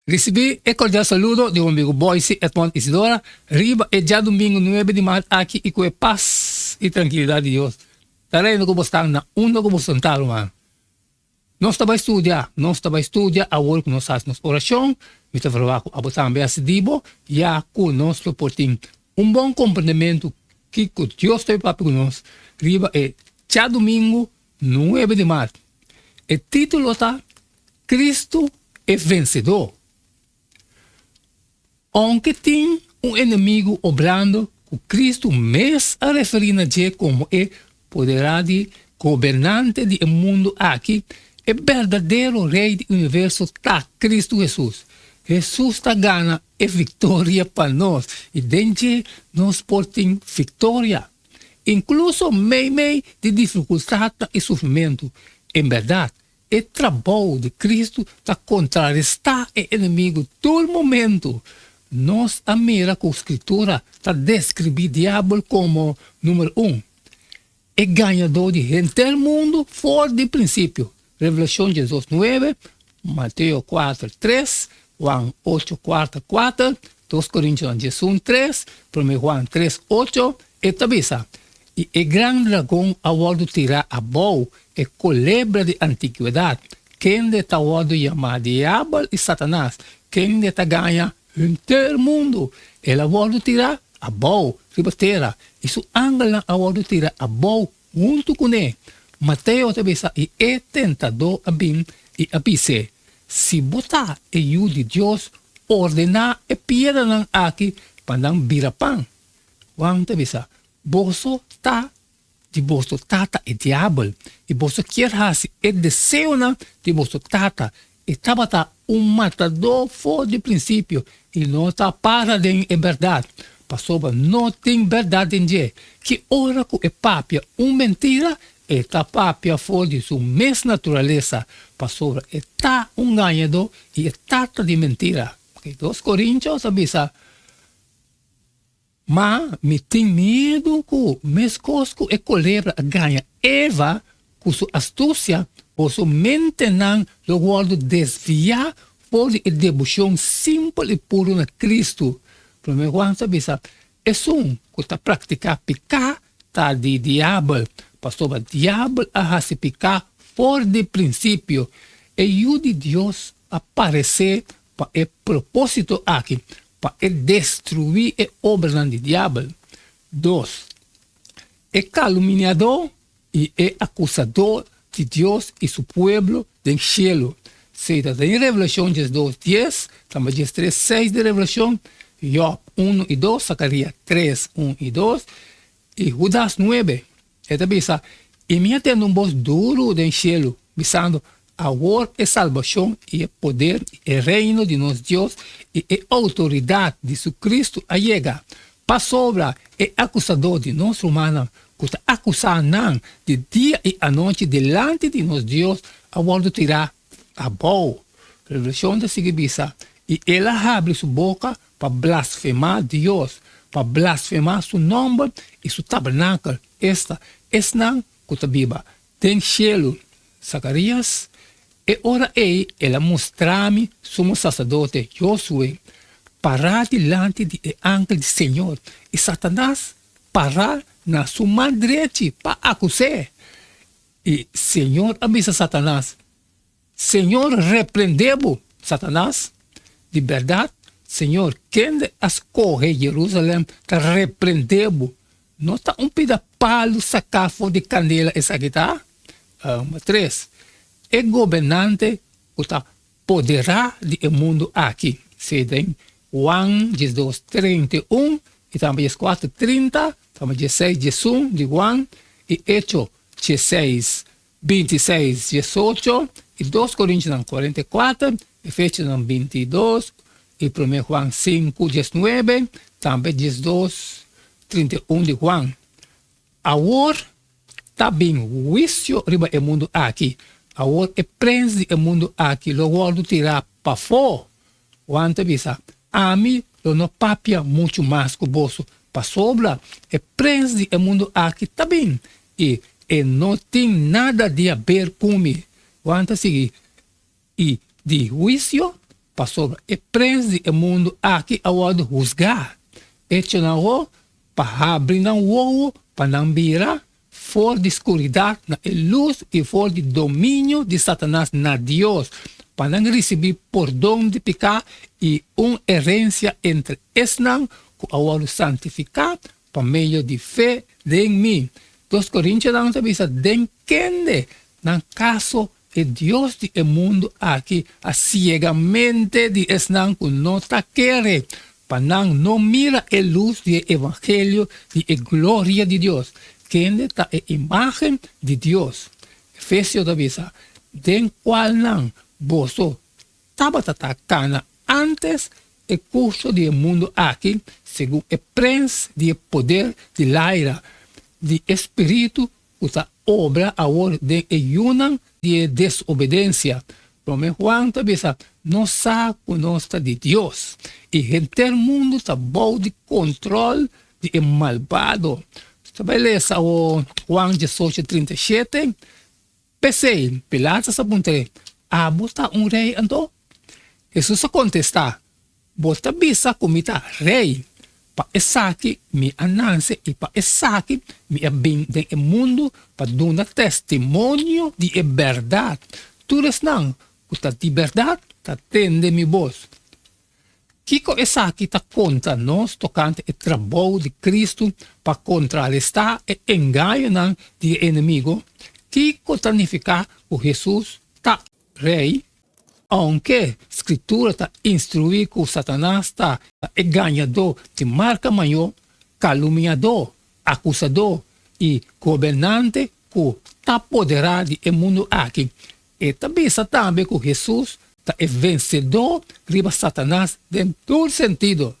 Risibí e kordial saludo di bo amigu Boyce Edmond Isidora riba e djadumingu nuebe di mart aki i ku e pas i trankilidat di Dios ta reina ku bo stan na unda ku bo sentá ruman. Nos ta bai studia, nos ta bai studia awor ku nos hasi nos orashon, mi ta verwagt ku abo tambe hasi di bo, ya ku nos lo por tin un bon komprendementu kiko Dios ta bai papia ku nos riba e djadumingu nuebe di mart. E título ta Cristo e Vensedó. Ounke tin un enemigu obrando ku Cristo mes a referí na dje komo e poderá di gobernante di e mundu aki, e berdadero Rei di universo ta Cristo Hesus. Hesus ta gana e viktoria pa nos i den dje nos por tin viktoria, inkluso meimei di difikultatnan i sufrimentu. En bèrdat, E trabou di Kristu ta kontrarestá e enemigu tur momentu. Nos a mira ku Skritura ta deskribí Diabel komo número un, e gañadó di henter mundu for di prinsipio, Revelashon diesdos nuebe, Mateo kuater tres, Juan ocho kuarta kuater, Dos Korintionan diesun tres, Promé Juan tres ocho, E ta bisa, I e gran dragon a wòrdu tirá abou, e kolebra di antigwedat, kende ta wòrdu yamá Diabel i Satanas, kende ta gaña henter mundu. El a wòrdu tirá abou riba tera, i su angelnan a wòrdu tirá abou huntu kuné. Mateo ta bisa, I e tentadó a bin i a bis'é, Si bo ta e Yu di Dios, ordená e piedranan aki pa nan bira pan. Juan ta bisa, Boso ta di boso tata e diabel, i boso kier hasi e deseonan di boso tata. E tabata un matadó for di prinsipio i no ta para den e bèrdat, pasobra no tin bèrdat den dje. Ki ora ku e papia un mentira, e ta papia for di su mes naturalesa, pasobra e ta un gañadó i e tata di mentira. Dos Korintios ta bisa, Ma mi tin miedu ku meskos ku e kolebra a gaña Eva ku su astusia, boso mentenan lo wòrdu desviá for di e deboshon simpel i puru na Kristu. Promé Juan ta bisa, Esun ku ta praktiká piká ta di diabel, pasobra diabel a hasi piká for di prinsipio. E Yu di Dios a paresé pa e propósito aki, pa e destruí e obranan di diabel. Dos, e kalumniadó i e akusadó di Dios i su pueblo den shelu. Esei ta den Revelashon diesdos dies, tambe diestres seis di Revelashon, Yòb unu i dos, Sakaria tres un i dos, i Hudas nuebe. E ta bisa, I mi a tende un bos duru den shelu, bisando, Awor e salbashon i e poder i e reino di nos Dios i e outoridat di su Kristu a yega, pasobra e akusadó di nos rumannan ku ta akusá nan di dia i anochi dilanti di nos Dios a wòrdu tirá abou. Revelashon ta sigui bisa, I el a habri su boka pa blasfemá Dios, pa blasfemá su nòmber i su tabernakel, esta, esnan ku ta biba den shelu. Zakarías, E ora ei el a mustra mi sumo saserdote Josué pará dilanti di e angel di señor, i Satanas pará na su man drechi pa akus'é. I señor a bisa Satanas, Señor reprendé bo, Satanas. Di bèrdat, Señor, kende a skohe Jerusalèm, ta reprendé bo. No ta un pida palu saká for di kandela esaki ta? Number tres, e gobernante ku ta poderá di e mundu aki. Esei den Juan diesdos 31 i tambe dieskuater 30, tambe diesseis diesun di Juan i Echo diesseis 26, 18, i Dos Korintionan 44, Efesionan 22, i Promé Juan 5, 19, tambe 12, 31 di Juan. Awor ta bin huisio riba e mundu aki. Awor e prens di e mundu aki lo wòrdu tirá pafó. Juan ta bisa, Ami lo no papia muchu mas ku boso, pasobra e prens di e mundu aki ta bin, i e no tin nada di haber ku mi. Juan ta sigui, I di huisio? Pasobra e prens di e mundu aki a wòrdu husgá. Echonan ho pa habri nan wowo pa nan bira for di skuridat na e lus i for di dominio di Satanas na Dios, pa nan risibí pordon di piká i un herensia entre esnan ku a wòrdu santifiká pa medio di fe den mi. Dos Korintionan ta bisa den kende nan kaso e dios di e mundu aki a siega mente di esnan ku no ta kere, pa nan no mira e lus di e evangelio di e gloria di Dios, kende ta e imágen di Dios. Efesio ta bisa, Den kualnan boso tabata ta kana ántes e kurso di e mundu aki, segun e prens di e poder di laira, di e spiritu ku ta obra awor den e yunan di e desobedensia. Promé Juan ta bisa, Nos sa ku nos ta di Dios, i henter mundu ta bou di kontròl di e malbado. Nos ta bai lesa awor Juan diesocho, 37. P'esei, Pilatus a puntr'é, Abo ta un rei anto? Hesus a kontestá, Bo ta bisa ku mi ta rei. Pa esaki mi a nanse i pa esaki mi a bin den e mundu pa duna testimonio di e bèrdat. Tur esnan ku ta di bèrdat ta tende mi bos. Kiko esaki ta konta nos tokante e trabou di Kristu pa kontrarestá e engañonan di e enemigo? Kiko ta nifiká ku Hesus ta Rei? Ounke Skritura ta instruí ku Satanas ta e gañadó di marka mayó, kalumniadó, akusadó i gobernante ku ta poderá di e mundu aki, e ta bisa tambe ku Hesus ta e vensedó riba Satanas den tur sentido.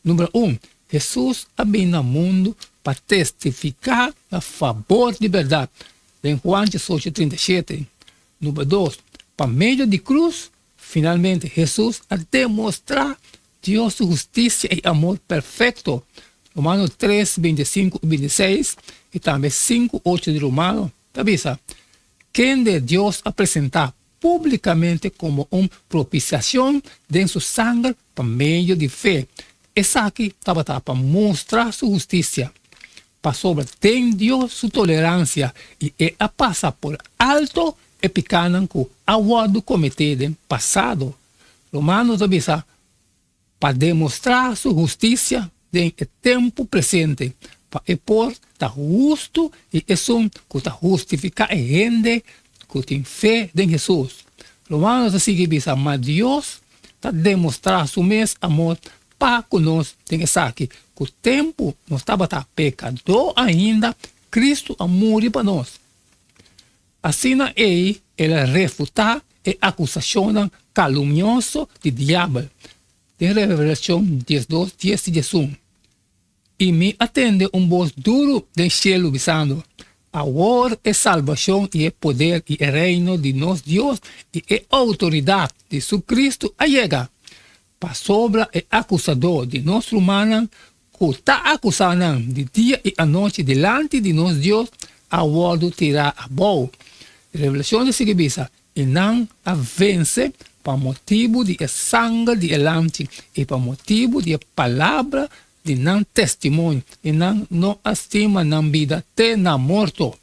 Number un, Hesus a bini na mundu pa testifiká na fabor di bèrdat, den Juan diesocho, 37. Number dos, pa medio di krus, finalmente Hesus a demostrá Dios su hustisia i amor perfekto, Romano tres, 25 i 26, i tambe sinku, ocho di Romano ta bisa, Kende Dios a presentá públikamente komo un propisiashon den su sanger pa medio di fe. Esaki tabata pa mustra su hustisia, pasobra den Dios su toleransia i e a pasa por alto e pikánan ku a wòrdu kometé den pasado. Romano ta bisa, Pa demostrá su hustisia den e tempu presente, pa e por ta hustu i esun ku ta hustifiká e hende ku tin fe den Hesus. Romano ta sigui bisa, Ma Dios ta demostrá su mes amor pa ku nos den esaki, ku tempu nos tabata pekadó ainda, Kristu a muri pa nos. Asina ei el a refutá e akusashonnan kalumnioso di Diabel den Revelashon diesdos, dies i diesun. I mi a tende un bos duru den shelu bisando, Awor e salbashon i e poder i e reino di nos Dios i e outoridat di su Kristu a yega, pasobra e akusadó di nos rumannan ku ta akusá nan di dia i anochi dilanti di nos Dios a wòrdu tirá abou. Revelashon ta sigui bisa, I nan a vense pa motibu di e sanger di e Lamchi i pa motibu di e palabra di nan testimonio, i nan no a stima nan bida te na morto.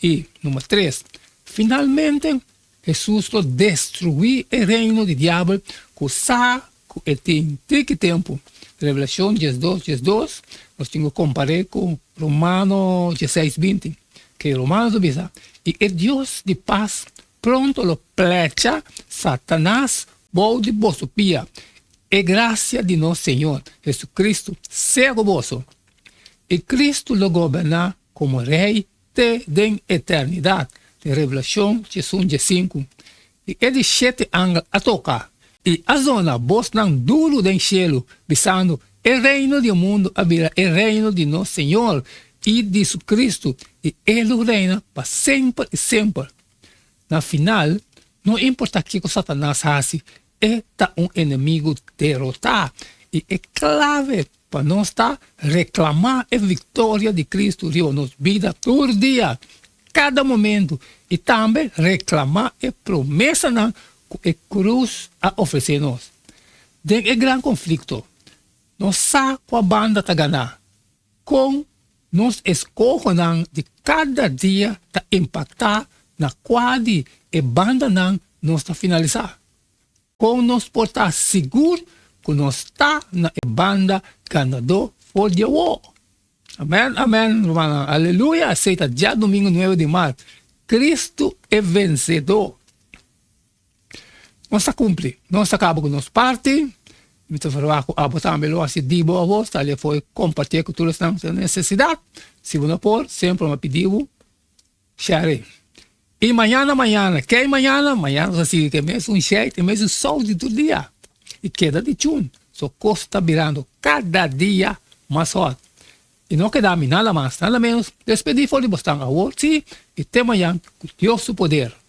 I, number tres, finalmente Hesus lo destruí e reino di Diabel ku sa ku e tin tiki tempu. Revelashon diesdos, diesdos, nos tin ku kompar'é ku Romano dieseis, binti. Ke Romano ta bisa, I e Dios di pas pronto lo plecha Satanas bou di boso pia. E grasia di nos Señor Hesukristu sea ku boso. I Kristu lo goberná komo Rei te den eternidat, den Revelashon diesun diesinku. I e di shete angel a toka, i a zona bosnan duru den shelu, bisando, E reino di e mundu a bira e reino di nos Señor i di su Kristu, i e lo reina pa semper i semper. Na final, no importá kiko Satanas hasi, e ta un enemigu derotá, i e klave Pa nos ta reklamá e viktoria di Kristu riba nos bida tur dia, kada momentu, i tambe reklamá e promesanan ku e krus a ofresé nos. Den e gran konflikto, nos sa kua banda ta ganá, kon nos eskohonan di kada dia ta impaktá na kua di e bandanan nos ta finalisá. Kon nos por ta sigur ku nos ta na e banda ganadó for di awor? Amèn, amèn, rumannan. Aleluya! Esei ta djadumingu nuebe di mart. Kristu e vensedó. Nos ta kumpli. Nos ta kaba ku nos parti. Mi ta ferwagt ku abo tambe lo hasi di bo awor. Sali afó i kompartié ku tur esnan ku ta den nesesidat. Si bo no por, semper mi a pidi bo share. I mañana mañana, kei mañana? Mañana nos a sigui ku e mesun sheit, e mesun sou di tur dia. I keda di chun. So kos ta birando kada dia mas hòt. I no keda mi nada mas, nada menos, despedí for di bosnan awor, sí, i te mañan ku Dios su poder.